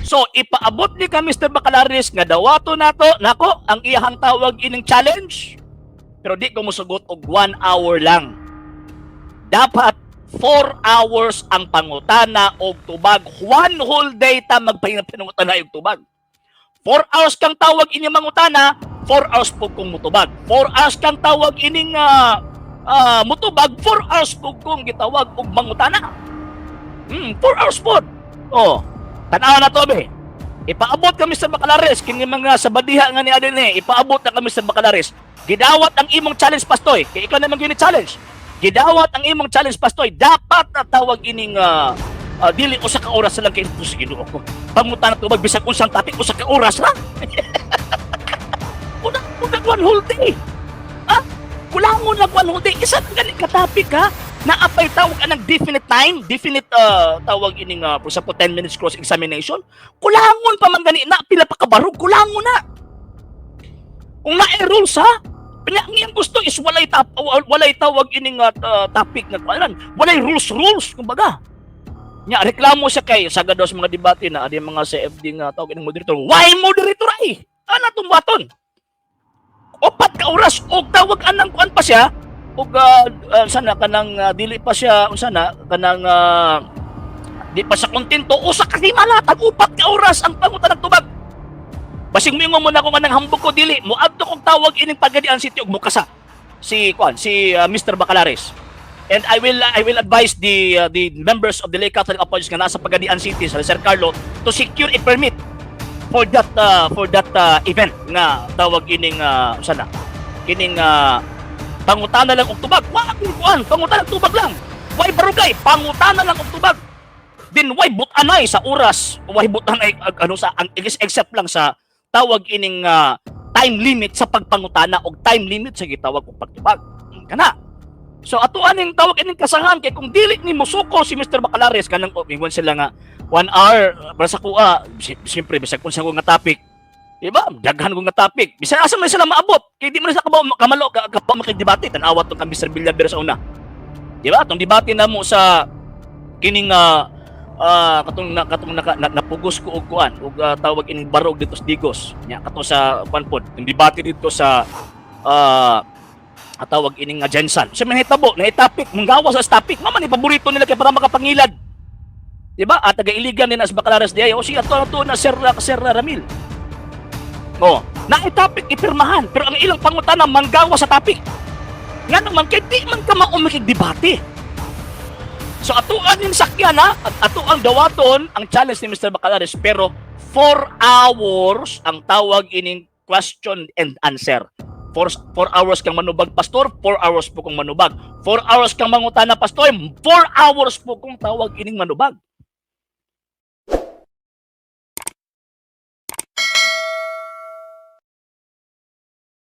So ipaabot ni ka Mr. Bacalares nga dawato nato nako ang iyahang tawag ining challenge. Pero di ko musugot og 1 hour lang. Dapat 4 hours ang pangutana og tubag. One whole day ta magpahinga pangutana og tubag. 4 hours kang tawag ining mangutana, 4 hours po kong mutubag. 4 hours kang tawag ining mutubag, 4 hours po kong gitawag og mangutana. 4 hours po. Oh, tan-aw na to be. Ipaabot kami sa Bacalares kini mga sabadiha nga ni adine, ipaabot na kami sa Bacalares. Gidawat ang imong challenge, Pastoy. Kay ikaw naman gyud ni challenge. Gidawat ang imong challenge, Pastoy. Dapat na tawag ining dili usa ka oras lang kay sige ko. Pangutana tubag bisag unsang topic, usa ka oras ra. Una una one whole day. Ha? Kulangon lang one whole day. Isa na gani ka topic ha. Naapay tawag anang definite time, definite tawag ining for example 10 minutes cross examination. Kulangon pa man gani na pila pa kabarog, kulangon na. Kung naay rules ha, Kanya ang iyang gusto is walay tawag ining topic nga kuanan, walay rules rules kumbaga. Nya reklamo siya kay sagad daw sa mga debate na adi mga CFD nga tawag ining moderator. Why moderator ay? Ana tumbaton? 4 ka oras og tawag anang kuan pa siya og sana kanang dili pa siya unsa na kanang di pa siya kontento usa ka himala tag 4 ka oras ang pangutan ng tubag. Basing moingon mo na kung anang hambog ko dili moadto kog tawag ining Pagadian City og mukasa si kuan si Mr. Bacalares. And I will advise the members of the Lay Catholic Apologists nga nasa Pagadian City sa Sir Carlo to secure a permit for that event nga tawag ining sana kining pangutana lang og tubag. Wa kuan, pangutana og tubag lang. Way barugay, pangutana lang og tubag. Din way butanay sa oras, way butanay ano sa ang except lang sa tawag ining time limit sa pagpangutana og time limit sa gitawag og pagtubag. Kana. So ato aning tawag ining kasangan kay kung dili ni mosuko si Mr. Bacalares kanang oh, ingon sila nga 1 hour para sa kuha, siyempre bisag unsa ko nga topic. Di ba? Daghan ko nga topic. Bisan asa man sila maabot kay di man sila kabaw kamalo ka kabaw makigdebate. Tan-awa tong kang Mr. Villaver sa una. Di ba? Tong debate namo sa kining katong na, katong naka, na, napugos ko og kuan og tawag ining barog dito sa Digos. Nya kato sa kuan pod, yung debate dito sa tawag ining nga GenSan. Sa man hitabo, na topic, manggawas sa topic. Mama ni paborito nila kay para makapangilad. Di ba? At taga-iligan din as Bacalares di ay. O sige, ato ato na Sir Ramil. Oh, na topic ipirmahan, pero ang ilang pangutana manggawas sa topic. Nga naman kay di man ka maumikig debate. So atuan yung sakyan ha, at ato ang dawaton ang challenge ni Mr. Bacalares pero 4 hours ang tawag ining question and answer. 4 hours kang manubag, pastor, 4 hours po kong manubag. 4 hours kang mangutana, pastor, 4 hours po kong tawag ining manubag.